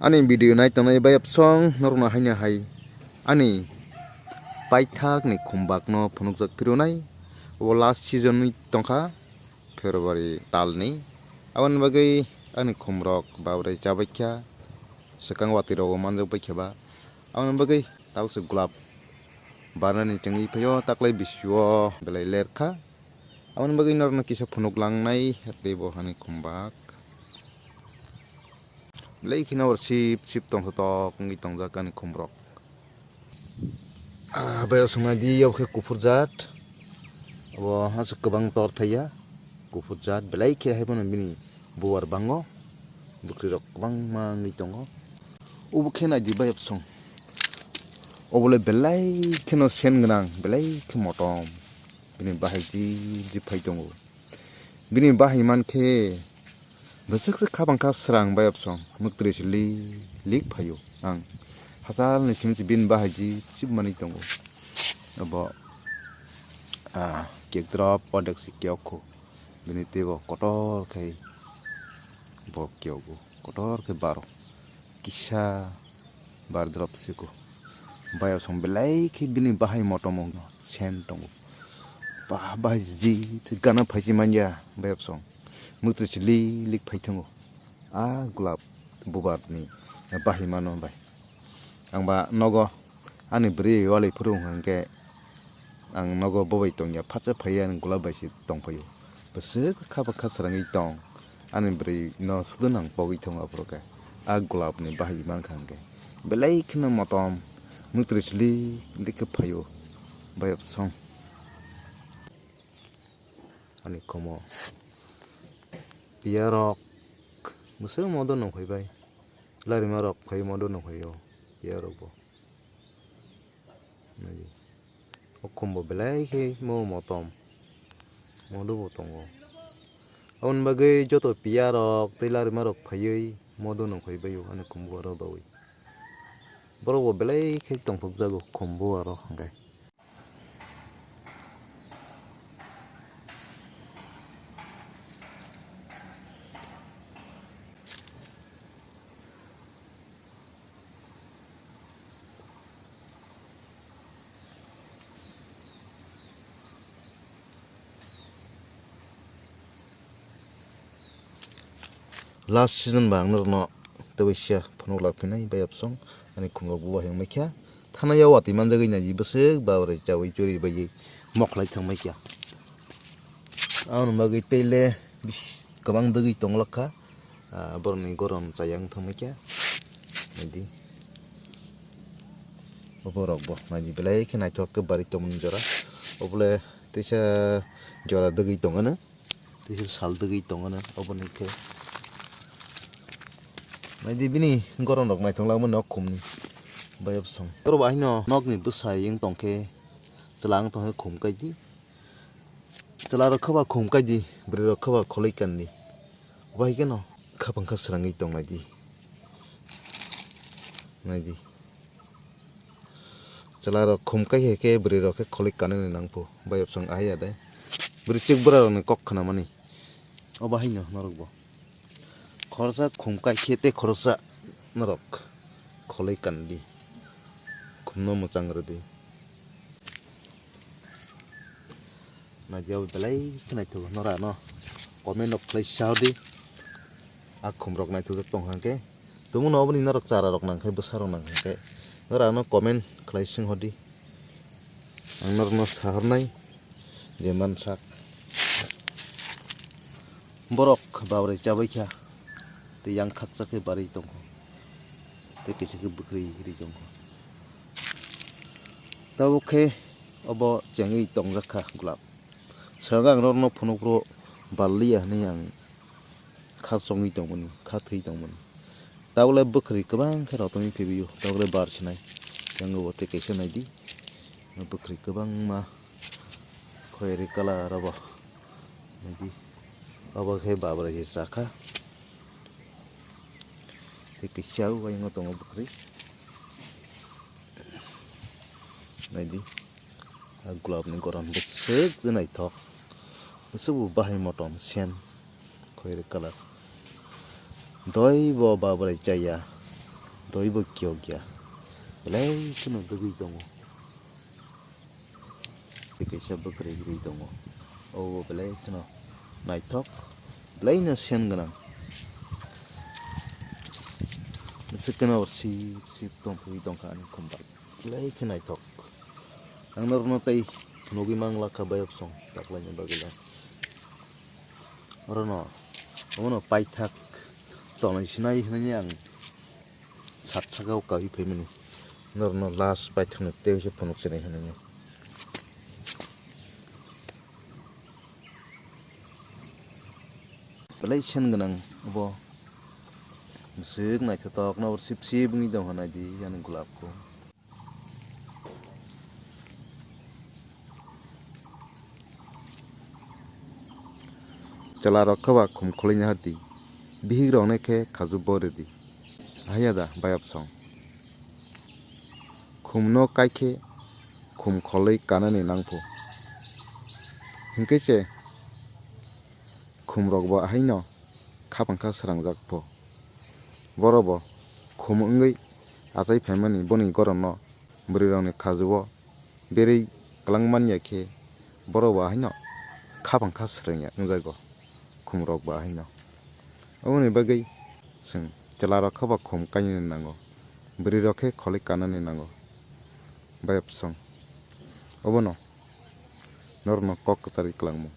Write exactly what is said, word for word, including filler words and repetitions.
Ani video nai tongnai bayapsong norokno haino hai ani paithakni khumbakno phunukjak phirunai. O last season ni tongkha February talni. Aboni bagwi ani khumrok babrai chabaikha, swkang watwi rogo manjak baikha ba. Aboni bagwi tabukse gulab barnani chengwi phaio, taklai bisio belai lerkha. Aboni bagwi norokno kisa phunuk langnai teibo hani khumbak. Belai kheno sip sip tongthotok wngwi tongjak ani khumrok. Ah, bai o swngnai di, abo khe kuphur jat. Abo hasa kwbang tor thaiya, kuphur jat. Belai khe haiphano bini bubar bango, bwkrwi rok kwbangma wngwi tongo. Obo khe nai di bayapsong. Obo le belai kheno sen gwnang, belai khe motom. Bini bahai jip jip phai tongo. Bini bahai man khe bwswk se kha bangkha srang bayapsong, mwktwi se lik lik phaio. Ang hachal ni simi se bini bahai jip jip manwi tongo. Abo, ah, kek drop ordek se kiyok kho. Bini teibo kotor khai bo kiyogo, kotor khe baro. Kisa bar drop siko. Bayapsong belai khe bini bahai motom wngno sen tongo. Bah, bahai ji gana phaisi manya bayapsong. Mwktwi se lik lik phai thango. A gulab bubar ni bahai mano bai. Ang ba nogo ani bwrwi wali phuru hwnkhe ang nogo bobai tongya, phatsa phaiya ani gulab bai se tongphaio. Bwswk kha ba kha srangwi tong. Ani bwrwi no sudo nang pogwi thung aphuru khe. A gulab ni bahai mankha hwnkhe. Belai kheno motom, mwktwi se lik lik khe phaio. Bayapsong. Ani khomo. Piyarok. Bwswk modo nung phai bai. Larima rok phai modo nung phaio. Piyarok bo. Nai di. O khumbo belai khe mo motom. Modo bo tongo. Aboni bagwi joto piyarok tei larimarok phaiwi modo nung phai baio ani khumbo aro bawi. Borok bo belai khe tongthokjago khumbo aro hwnkhe. Last season ba ang norokno tei waisa phunuk lak phinai bayapsong ani khumrok buba heng maikha. Thana ya watwi manjagwi naidi bwswk babrai chawi chori bai mokhlai thang maikha. Aboni bagwi tei le bis-, kwbang dwgwi tong lakha. Ah, borokni goron chayang thang maikha. Naidi. Oborok bo naidi belai khe naithok khe bari tongmani jora. Obole teisa jora dwgwi tongano. Teisa sal dwgwi tongano oboni khe. Naidi bini goron rok naithok langmani nok khumni. Bayapsong. Oro bahino nokni bwsai wng tongkhe chwla wng tongkhe khum kaidi. Chwla rok khe ba khum kaidi, bwrwi rok khe ba kholoi kandi. Obo hai kheno kha bangkha srangwi tong naidi. Naidi. Chwla rok khum kai hai khe bwrwi rok khe kholoi kanani nang phu. Bayapsong ahai ya de. Bwrwi chik bwra rokni kok khnamani. Obo haino norok bo. Khoroksa khum kai khe tei khoroksa norok kholoi kandi. Khumno mwchang rwdi. Naidi abo belai khe naithogo norano comment rok khlai sa di. A khum rok naithok tong hwnkhe. Tumungno oboni norok chara rok nang khe bwsa rok nang khe norano comment khlai sing hor di. Ang norokno sahornai je mansak. Borok babrai chabaikha tei yang khakchak khe barwi tongkho tei kaisa khe bwkrwi ri tongkho. Tabuk khe obo chengwi tongjak kha gulab. Swkang ang norokno phunukphuru barliya hwnwi ang kha chongwi tongmani, kha thwi tongmani. Tabukle bwkrwi kwbang khe rotongwi phibio, tabukle bar sinai. Yang bo tei kaisa naidi. Bwkrwi kwbangma khoiri colour abo. Naidi. Abo khe babrai se chakha. Tei kisa o ayang tongo bwkrwi. Naidi. A gulab ni goron bwswk naithok. Bwswk bo bahai motom sen. Khoiri colour. Doi bo babrai chaya. toibo kiyokya. Belai kheno dugwi tongo. Tei kaisa bwkrwi rwi tongo. Obo belai kheno naithok, belaino sen gwnang. Bwswk kheno sip sip tongphui tongkha ani khumbai. Belai khe naithok. Ang norokno tei nugwi manglakha bayapsong taklaini bagwi le. Orono, omono paithak tonwi sinai hinwi ang sat sakao kaui phaimani. Norokno last paithakni tei se phunuk sinai hinwi. Belai sen gwnang obo. Bwswk naithotok, nokbar sip sip wngwi tongkha, naidi ani gulab kho. Chwla rok khe ba khum kholoini hardi, bihik rok ne khe khaju bo rwdi. Haiya da bayapsong. Khum no kai khe khum kholoi kanani nangphu. Hinkhe se khum rok bo ahaino khaphang kha srangjak pho. Borok bo khum wngwi achai phaimani boni goron no bwrwi rok ni khaju o berwi kwlang manya khe borok bo ahaino khaphang kha srengya wngjago khum rok bo ahaino. Oboni bagwi chwng chwla rok khe ba khum kainani nango, bwrwi rok khe kholoi kanani nango. Bayapsong. Obono norokno kok kwcharwi kwlangmung.